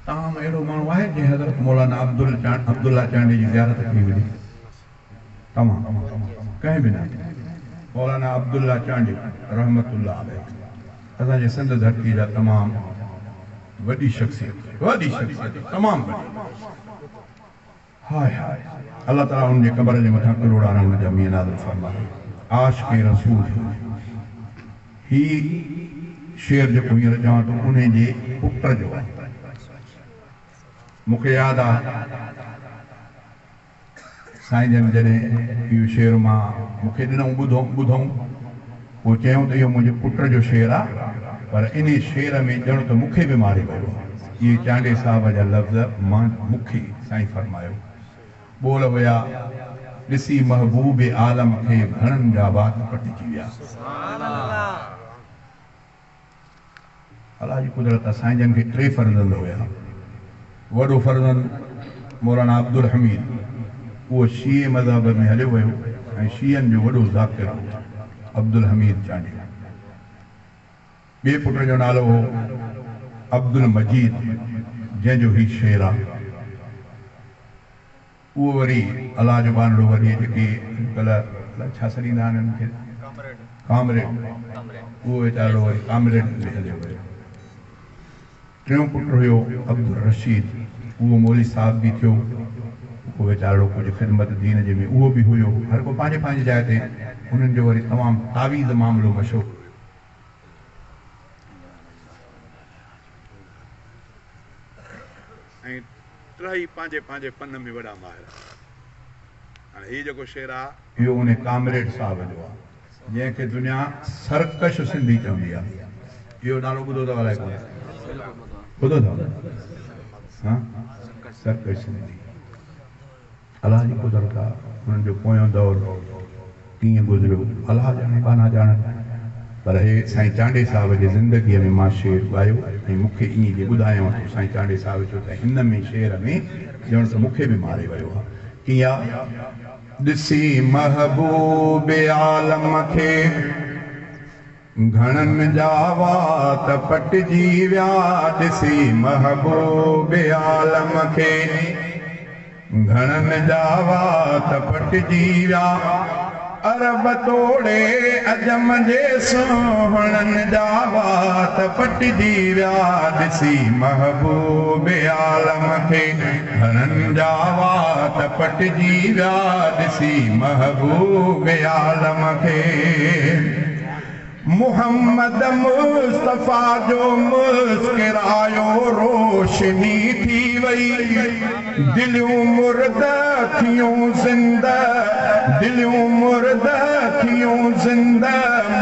توهان مان اهڙو ماڻهو آهي جنهن حضرت مولانا عبدالله چانڊيي جي زيارت ڪئي هجي؟ توهان ڪنهن به نه. مولانا عبدالله چانڊيو رحمة الله عليه اسان جي سنڌ ڌرتي جا تمام وڏي شخصيت، وڏي شخصيت، تمام وڏي. هاء هاء الله تعالي ان جي قبر جي مٿان ڪروڙا رحمت جا مينهن نازل فرمائي. عاشق رسول هو. هي شعر جيڪو هينئر چوان ٿو انهي جي پٽ جو آهي. مون کي ياد آ سائين جن جڏهن اهو شعر مان مون کي ڏنائون ٻڌئون پوء چيائون ته اهو منهنجي پٽ جو شعر آ پر انهي شعر ۾ ڄڻ ته مون کي به ماري ويو آ. اهي چانڊيي صاحب جا لفظ مان مون کي سائين فرمايو. ٻول هيا، ڏسي محبوب عالم کي گهڻن جا وات پٽجي ويا. الله جي قدرت آ سائين جن کي ٽي فرزند هيا. وڏو فرزند مولانا عبدالحميد اهو شيعي مذهب ۾ هليو ويو ۽ شيعن جو وڏو ذاڪر هو عبدالحميد چانڊيو. ٻئي پٽ جو نالو هو عبدالمجيد جنهن جو هي شعر آ. اهو وري الله جو ٻانهڙو وري جيڪي اڄڪلهه الائي ڇا سڏيندا آهن انهن کي ڪامريڊ اهو ويچارڙو وري ڪامريڊ ۾ هليو ويو. ٽيون پٽ هيو عبدالرشيد اهو مولوي صاحب به ٿيو اهو ويچارڙو ڪجهه خدمت دين جي ۾ اهو به هيو هر ڪو پنهنجي پنهنجي جاء تي انهن جو وري تمام تعويذ معاملو مشهور هيو. ۽ ٽئي پنهنجي پنهنجي فن ۾ وڏا ماهر آهن. هاڻي هي جيڪو شعر آ. اهو انهي ڪامريڊ صاحب جو آ، جنهن کي دنيا سرڪش سنڌي چوندي آ. اهو نالو ٻڌو اٿو الائي ڪونه؟ ٻڌو اٿو؟ ها سرڪش سنڌي. الله جي قدرت آ انهن جو پويون دور ڪيئن گذريو الله ڄاڻي ٻانها ڄاڻن پر هي سائين چانڊيي صاحب جي زندگيء ۾ مان شعر ڳايو ۽ مون کي ائين جي ٻڌايائون ٿو سائين چانڊيي صاحب چيو ته هن ۾ شعر ۾ ڄڻ ته مون کي به ماري ويو آ ڪيئن آ. ڏسي محبوب عالم کي گهڻن جا وات پٽجي ويا ڏسي محبوب عالم کي گهڻن جا وات پٽجي ويا عرب توڙي عجم جي سهڻن جا وات پٽجي ويا ڏسي محبوب عالم کي گهڻن جا وات پٽجي ويا ڏسي محبوب عالم کي. محمد مصطفيٰ جو مسڪرايو روشني ٿي وئي دليون مرده ٿيون زنده دليون مرده ٿيون زنده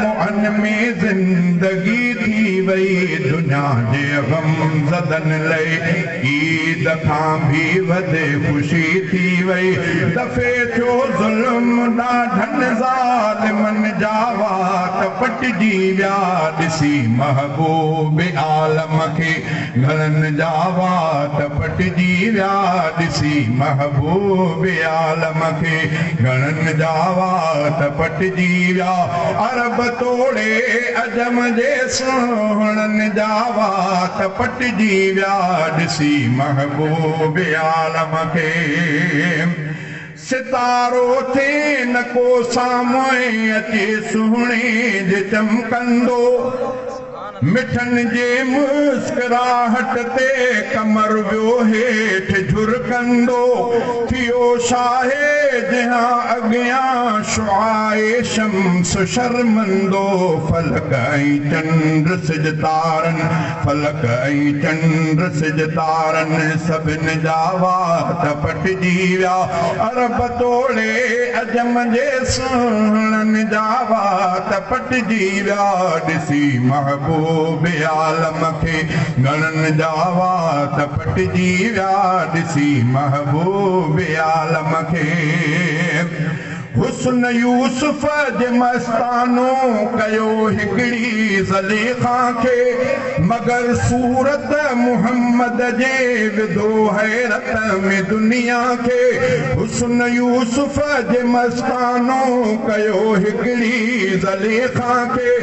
منهن ۾ زندگي ٿي وئي دنيا جي غم زدن لئي عيد کان ڀي وڌ خوشي ٿي وئي دفع ٿيو ظلم ڏاڍن ظالمن جا وات پٽجي ويا ڏسي محبوب عالم کي گهڻن جا وات پٽجي ويا ڏسي محبوب عالم کي گهڻن جا وات پٽجي ويا عرب توڙي عجم جي سهڻن جا وات پٽجي ويا ڏسي محبوب عالم کي ستارو ٿئي نه ڪو سامهون اچي سهڻي جي چمڪندو مٺن جي مسڪراهٽ تي قمر ويو هيٺ جهرڪندو ٿيو شاهه جنهان اڳيان شعاع شمس شرمندو فلڪ ۽ چنڊ سج تارن فلڪ ۽ چنڊ سج تارن سڀن جا وات پٽجي ويا عرب توڙي عجم جي سهڻن جا وات پٽجي ويا ڏسي محبوب عالم کي گهڻن جا وات پٽجي ويا ڏسي محبوب عالم کي. حسن يوسف جي مستانو ڪيو هڪڙي زليخا کي، مگر صورت محمد جي وڌو حيرت ۾ دنيا کي. حسن يوسف جي مستانو ڪيو هڪڙي زليخا کي،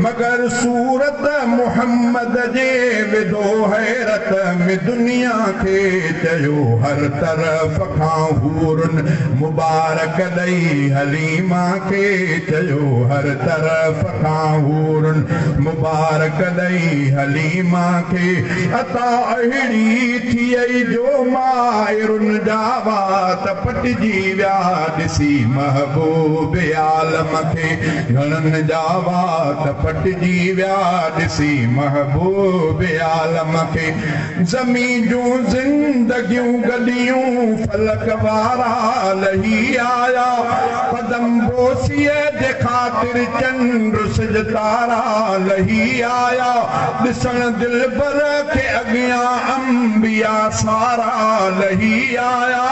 مگر صورت محمد جي وڌو حيرت ۾ دنيا کي. چيو هر طرف کان حورن مبارڪ ڏئي حليما کي، چيو هر طرف کان حورن مبارڪ ڏئي حليما کي. عطا اهڙي ٿي جو مائرن جا وات پٽجي ويا ڏسي محبوب عالم کي، گهڻن جا وات پٽجي ويا ڏسي محبوب عالم کي. زمين جون زندگيون گڏيون فلڪ وارا لهي آيا، قدم بوسيءَ جي خاطر چنڊ سج تارا لهي آيا. ڏسڻ دلبر کي اڳيان انبيا سارا لهي آيا،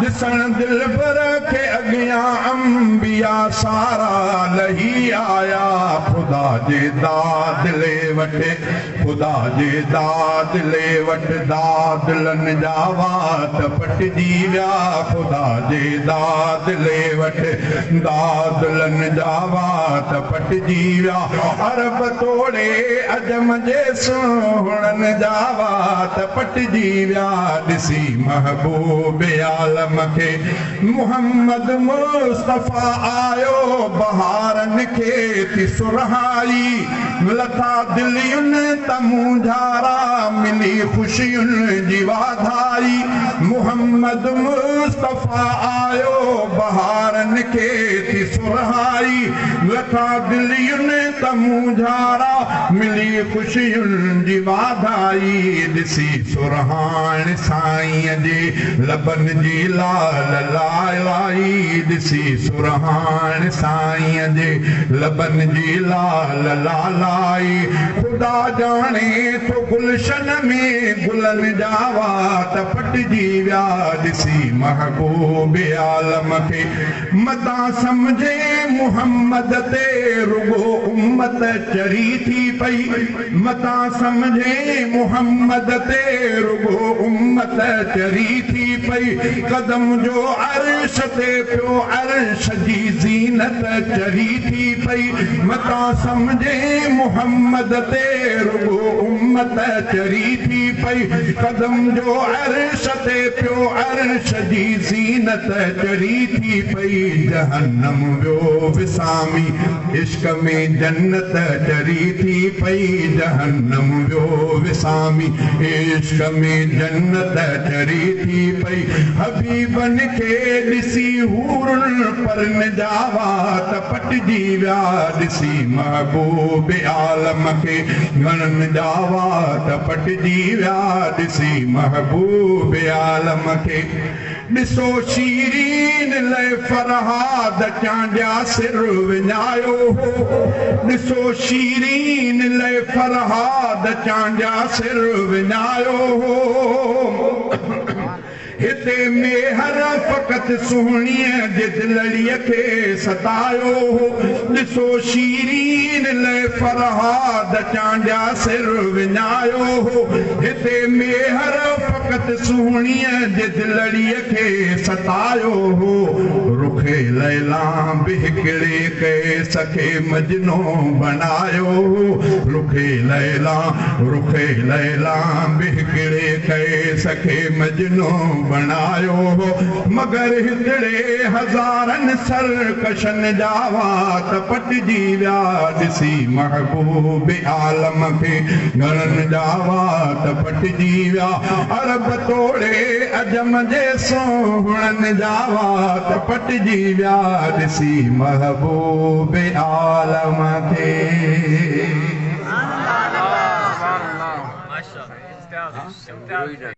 ڏسڻ دلبر کي اڳيان انبيا سارا لهي آيا. خدا جي دادلي وٽ، خدا جي دادلي وٽ دادلن جا وات پٽجي ويا، خدا جي دادلي وٽ دادلن جا وات پٽجي ويا. عرب توڙي عجم جي سهڻن جا وات پٽجي ويا ڏسي محبوب عالم کي. محمد مصطفيٰ آيو بهارن کي ٿي سرهائي، لٿا دلين ته مونجهارا ملي خوشين جي واڌائي. محمد مصطفيٰ آيو بهارن کي ٿي سرهائي، لٿا دلين ته مونجهارا ملي خوشين جي واڌائي. ڏسي سرهاڻ سائينءَ جي لبن جي لال لالائي، ڏسي سرهاڻ سائينءَ جي لبن جي لال لالائي. خدا ڄاڻي ٿو گلشن ۾ گلن جا وات پٽجي ويا ڏسي محبوب عالم کي. متان سمجهي محمد تي رڳو امت چري ٿي پئي، متان سمجهي محمد تي رڳو امت چري ٿي پئي. قدم جو عرش تي پيو عرش جي زينت چري ٿي پئي، متان سمجهي محمد تي رڳو امت چري ٿي پئي. قدم جو عرش تي پيو عرش جي زينت چري ٿي پئي. جهنم ويو وسامي عشق ۾ جنت چري ٿي پئي، جهنم ويو وسامي عشق ۾ جنت چري ٿي پئي. حبيبن کي ڏسي حورن پرن جا وات پٽجي ويا ڏسي محبوب عالم کي، گهڻن جا وات پٽجي ويا ڏسي محبوب عالم کي. ڏسو شيرين لاءِ فرهاد چانڊيا سر وڃايو هو، ڏسو شيرين لاءِ فرهاد چانڊيا سر وڃايو هو. هتي ميهر فقط سهڻيءَ جي دلڙيءَ کي ستايو هو، ڏسو شيرين لاءِ فرهاد چانڊيا سر وڃايو هو. هتي ميهر فقط سهڻيءَ جي دلڙيءَ کي ستايو هو. رکي ليلا به هڪڙي قيس کي مجنون بڻايو هو، رکي ليلا، رکي ليلا به هڪڙي قيس کي مجنون بڻايو هو. مگر هتڙي هزارن سرڪشن جا وات پٽجي ويا ڏسي محبوب عالم کي، گهڻن جا وات پٽجي ويا. عرب توڙي عجم جي سهڻن جا وات پٽجي ويا ڏسي محبوب عالم کي.